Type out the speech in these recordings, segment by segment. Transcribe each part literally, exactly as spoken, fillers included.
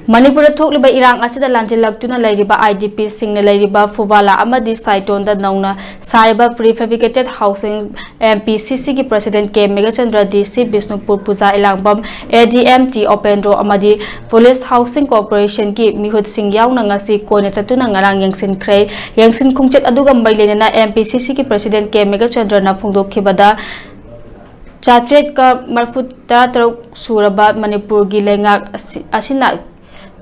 ꯃꯅꯤꯄꯨꯔꯗ ꯊꯣꯛꯂꯤꯕ ꯏꯔꯥꯡ ꯑꯁꯤꯗ ꯂꯥꯟꯖꯤꯜꯂꯛꯇꯨꯅ ꯂꯩꯔꯤꯕ IDPꯁꯤꯡꯅ ꯂꯩꯔꯤꯕ ꯐꯨꯕꯥꯂꯥ ꯑꯃꯗꯤ ꯁꯥꯏꯇꯣꯟꯗ ꯅꯧꯅ ꯁꯥꯔꯤꯕ prefabricated housing MPCCꯒꯤ president ꯀꯦ ꯃꯦꯘꯆꯟꯗ꯭ꯔ, DC ꯕꯤꯁꯅꯨꯄꯨꯔ ꯄꯨꯖꯥ ꯏꯂꯥꯡꯕꯝ, ADM ꯇꯤ ꯑꯣꯄꯦꯟꯗ꯭ꯔꯣ ꯑꯃꯗꯤ Police Housing Corporationꯒꯤ ꯃꯤꯍꯨꯠꯁꯤꯡ ꯌꯥꯎꯅ ꯉꯁꯤ ꯀꯣꯏꯅ ꯆꯠꯇꯨꯅ ꯉꯔꯥꯡ ꯌꯦꯡꯁꯤꯟꯈ꯭ꯔꯦ꯫ ꯌꯦꯡꯁꯤꯟ ꯈꯣꯡꯆꯠ ꯑꯗꯨꯒ ꯃꯔꯤ ꯂꯩꯅꯅ MPCCꯒꯤ president ꯀꯦ ꯃꯦꯘꯆꯟꯗ꯭ꯔꯅ ꯐꯣꯡꯗꯣꯛꯈꯤꯕꯗ, ꯆꯥꯇ꯭ꯔꯦꯠꯀ ꯃꯔꯤꯐꯨ ꯇꯔꯥ ꯇꯔꯨꯛ ꯁꯨꯔꯕ ꯃꯅꯤꯄꯨꯔꯒꯤ ꯂꯩꯉꯥꯛ ꯑꯁꯤ, ꯑꯁꯤꯅ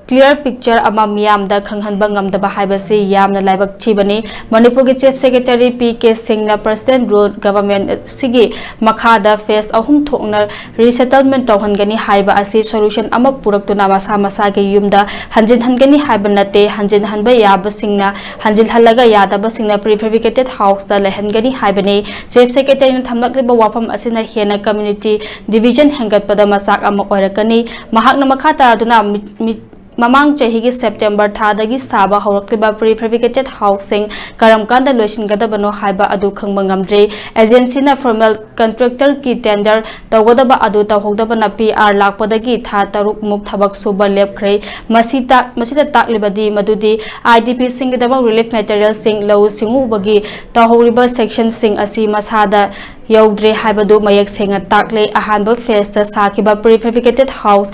clear picture ꯑꯃ ꯃꯤꯌꯥꯝꯗ ꯈꯪꯍꯟꯕ ꯉꯝꯗꯕ ꯍꯥꯏꯕꯁꯤ ꯌꯥꯝꯅ ꯂꯥꯏꯕꯛ ꯊꯤꯕꯅꯤ꯫ ꯃꯅꯤꯄꯨꯔꯒꯤ Chief Secretary ꯄꯤ ꯀꯦ ꯁꯤꯡꯅ President Rule Government ꯑꯁꯤꯒꯤ ꯃꯈꯥꯗ phase ꯑꯍꯨꯝ ꯊꯣꯛꯅ resettlement ꯇꯧꯍꯟꯒꯅꯤ ꯍꯥꯏꯕ ꯑꯁꯤ solution ꯑꯃ ꯄꯨꯔꯛꯇꯨꯅ ꯃꯁꯥ ꯃꯁꯥꯒꯤ ꯌꯨꯝꯗ ꯍꯟꯖꯤꯟꯍꯟꯒꯅꯤ ꯍꯥꯏꯕ ꯅꯠꯇꯦ꯫ ꯍꯟꯖꯤꯟꯍꯟꯕ ꯌꯥꯕꯁꯤꯡꯅ ꯍꯟꯖꯤꯜꯍꯜꯂꯒ ꯌꯥꯗꯕꯁꯤꯡꯅ prefabricated houseꯇ ꯂꯩꯍꯟꯒꯅꯤ ꯍꯥꯏꯕꯅꯤ꯫ Chief Secretaryꯅ ꯊꯝꯂꯛꯂꯤꯕ ꯋꯥꯐꯝ ꯑꯁꯤꯅ ꯍꯦꯟꯅ community division ꯍꯦꯟꯒꯠꯄꯗ ꯃꯆꯥꯛ ꯑꯃ ꯑꯣꯏꯔꯛꯀꯅꯤ꯫ ꯃꯍꯥꯛꯅ ꯃꯈꯥ ꯇꯥꯗꯨꯅ ꯃꯤ-, ꯃꯤ-, ꯃꯃꯥꯡ ꯆꯍꯤꯒꯤ September ꯊꯥꯗꯒꯤ ꯁꯥꯕ ꯍꯧꯔꯛꯂꯤꯕ prefabricated houseꯁꯤꯡ ꯀꯔꯝ ꯀꯥꯟꯗ ꯂꯣꯏꯁꯤꯟꯒꯗꯕꯅꯣ ꯍꯥꯏꯕ ꯑꯗꯨ ꯈꯪꯕ ꯉꯝꯗ꯭ꯔꯤ꯫ Agencyꯅ formal contractorꯒꯤ tender ꯇꯧꯒꯗꯕ ꯑꯗꯨ ꯇꯧꯍꯧꯗꯕꯅ PR ꯂꯥꯛꯄꯗꯒꯤ ꯊꯥ ꯇꯔꯨꯛ ꯃꯨꯛ ꯊꯕꯛ ꯁꯨꯕ ꯂꯦꯞꯈ꯭ꯔꯦ꯫ ꯃꯁꯤ ꯇꯥꯛ-, ꯃꯁꯤꯗ ꯇꯥꯛꯂꯤꯕꯗꯤ ꯃꯗꯨꯗꯤ IDPꯁꯤꯡꯒꯤꯗꯃꯛ relief materialꯁꯤꯡ, ꯂꯧꯎ ꯁꯤꯡꯎꯕꯒꯤ ꯇꯧꯍꯧꯔꯤꯕ sectionꯁꯤꯡ ꯑꯁꯤ ꯃꯁꯥꯗ ꯌꯧꯗ꯭ꯔꯦ ꯍꯥꯏꯕꯗꯨ ꯃꯌꯦꯛ ꯁꯦꯡꯅ ꯇꯥꯛꯂꯦ꯫ ꯑꯍꯥꯟꯕ phaseꯇ ꯁꯥꯈꯤꯕ prefabricated house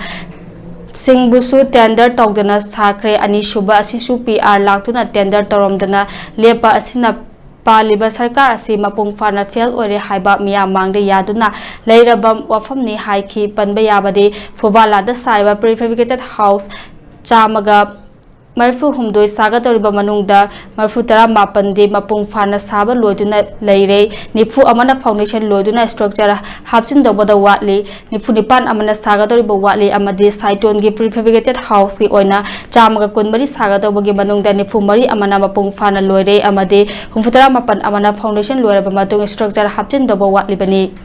ꯁꯤꯡꯕꯨꯁꯨ tender ꯇꯧꯗꯅ ꯁꯥꯈ꯭ꯔꯦ꯫ ꯑꯅꯤꯁꯨꯕ ꯑꯁꯤꯁꯨ PR ꯂꯥꯛꯇꯨꯅ tender ꯇꯧꯔꯝꯗꯅ ꯂꯦꯞꯄ ꯑꯁꯤꯅ ꯄꯥꯜꯂꯤꯕ ꯁꯔꯀꯥꯔ ꯑꯁꯤ ꯃꯄꯨꯡ ꯐꯥꯅ fail ꯑꯣꯏꯔꯦ ꯍꯥꯏꯕ ꯃꯤꯌꯥꯝ ꯃꯥꯡꯗ ꯌꯥꯗꯨꯅ ꯂꯩꯔꯕ ꯋꯥꯐꯝꯅꯤ ꯍꯥꯏꯈꯤ꯫ ꯄꯟꯕ ꯌꯥꯕꯗꯤ, ꯐꯨꯕꯥꯂꯥꯗ ꯁꯥꯔꯤꯕ prefabricated house ꯆꯥꯝꯃꯒ ꯃꯔꯤꯐꯨ ꯍꯨꯝꯗꯣꯏ ꯁꯥꯒꯗꯧꯔꯤꯕ ꯃꯅꯨꯡꯗ ꯃꯔꯤꯐꯨ ꯇꯔꯥ ꯃꯥꯄꯟꯗꯤ ꯃꯄꯨꯡ ꯐꯥꯅ ꯁꯥꯕ ꯂꯣꯏꯗꯨꯅ ꯂꯩꯔꯦ꯫ ꯅꯤꯐꯨ ꯑꯃꯅ foundation ꯂꯣꯏꯗꯨꯅ structure ꯍꯥꯞꯆꯤꯟꯗꯧꯕꯗ ꯋꯥꯠꯂꯤ꯫ ꯅꯤꯐꯨ ꯅꯤꯄꯥꯟ ꯑꯃꯅ ꯁꯥꯒꯗꯧꯔꯤꯕ ꯋꯥꯠꯂꯤ ꯑꯃꯗꯤ ꯁꯥꯏꯇꯣꯟꯒꯤ prefabricated houseꯀꯤ ꯑꯣꯏꯅ ꯆꯥꯝꯃꯒ ꯀꯨꯟꯃꯔꯤ ꯁꯥꯒꯗꯧꯕꯒꯤ ꯃꯅꯨꯡꯗ ꯅꯤꯐꯨ ꯃꯔꯤ ꯑꯃꯅ ꯃꯄꯨꯡ ꯐꯥꯅ ꯂꯣꯏꯔꯦ ꯑꯃꯗꯤ ꯍꯨꯝꯐꯨ ꯇꯔꯥ ꯃꯥꯄꯟ ꯑꯃꯅ foundation ꯂꯣꯏꯔꯕ ꯃꯇꯨꯡ structure ꯍꯥꯞꯆꯤꯟꯗꯧꯕ ꯋꯥꯠꯂꯤꯕꯅꯤ꯫